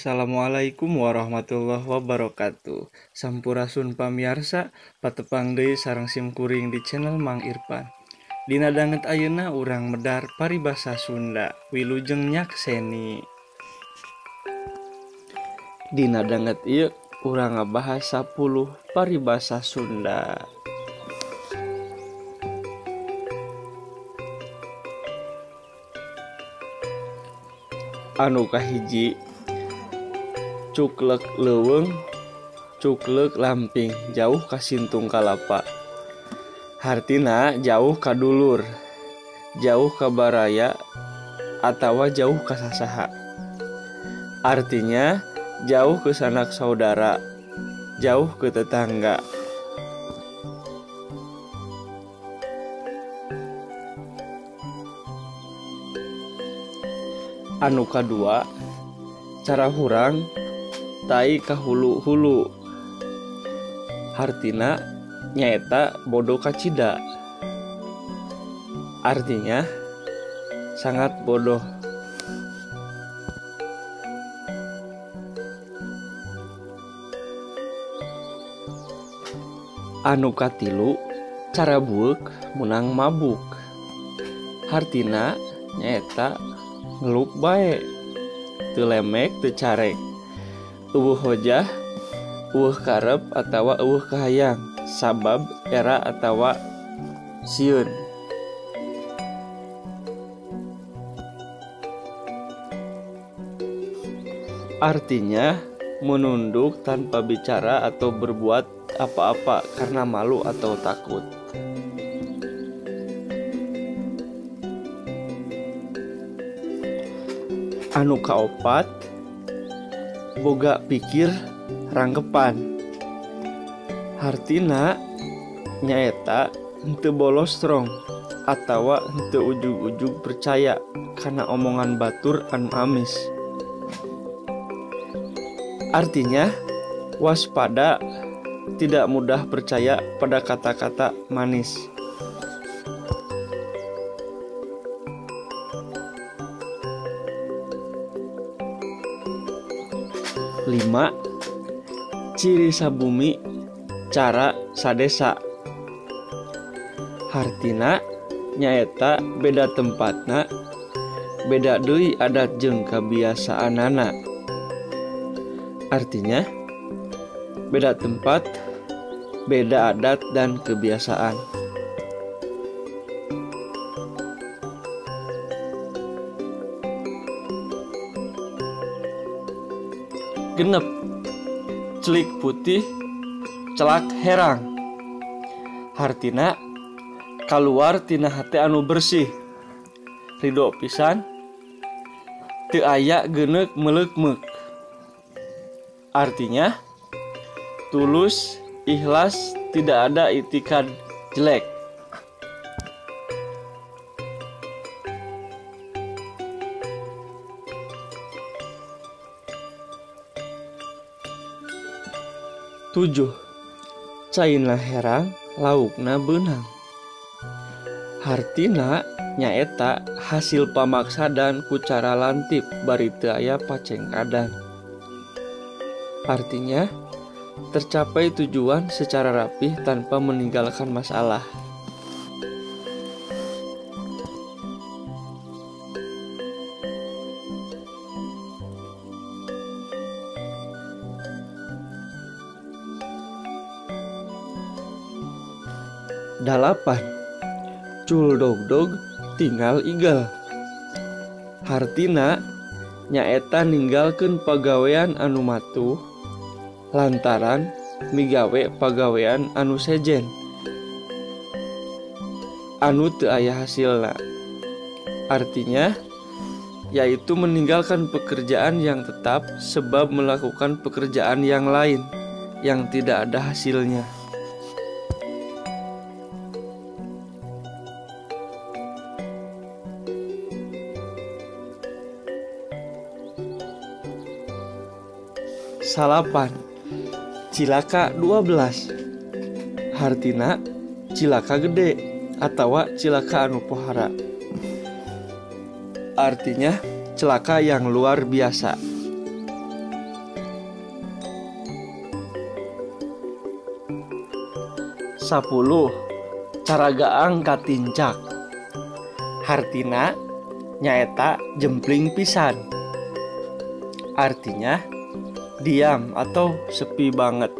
Assalamualaikum warahmatullahi wabarakatuh. Sampurasun pamiarsa, patepang deui sareng sim kuring di channel Mang Irfan. Dina danget ayeuna urang medar paribasa Sunda, wilujeng nyakseni. Dina danget ieu urang ngabahas 10 paribasa Sunda. Anu kahiji, cuklek leuweung, cuklek lamping, jauh ka sintung kalapa. Hartina jauh ka dulur, jauh ka baraya, atawa jauh ka sasaha. Artinya jauh ke sanak saudara, jauh ke tetangga. Anu kadua, cara hurang tai ka hulu-hulu. Hartina nyaeta bodoh kacida. Artinya sangat bodoh. Anu katilu, cara bueuk menang mabuk. Hartina nyaeta ngelup bae, teu lemek teu carek, eueuh hojah, eueuh karep atawa eueuh kahayang, sabab era atawa sieun. Artinya menunduk tanpa bicara atau berbuat apa-apa karena malu atau takut. Anu kaopat, boga pikir rangkepan. Hartina nyaeta henteu bolos strong atawa henteu ujug-ujug percaya kana omongan batur anu amis. Artinya waspada, tidak mudah percaya pada kata-kata manis. Lima, ciri sabumi cara sadesa. Hartina nyaeta beda tempatna, beda deui adat jeung kebiasaanana. Artinya beda tempat, beda adat dan kebiasaan. Genep, celik putih, celak herang. Hartina kaluar tina hate anu bersih, ridho pisan, teu aya geuneuk meleukmeuk. Artinya tulus, ikhlas, tidak ada itikad jelek. Tujuh, caina herang, laukna beunang. Hartina nyaeta hasil pamaksadan ku cara lantip bari teu aya pacengkadan. Artinya tercapai tujuan secara rapih tanpa meninggalkan masalah. Dalapan, cul dog-dog tinggal igel. Hartina nyaeta ninggalkeun pagawean anu matuh lantaran migawe pagawean anu sejen anu teu aya hasilna. Artinya yaitu meninggalkan pekerjaan yang tetap sebab melakukan pekerjaan yang lain yang tidak ada hasilnya. Salapan, cilaka 12. Hartina cilaka gede atawa cilaka anu pohara. Artinya celaka yang luar biasa. 10 Caragaang katincak. Hartina nyaeta jempling pisan. Artinya diam atau sepi banget.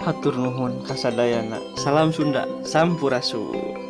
Hatur nuhun kasadayana. Salam Sunda, sampurasun.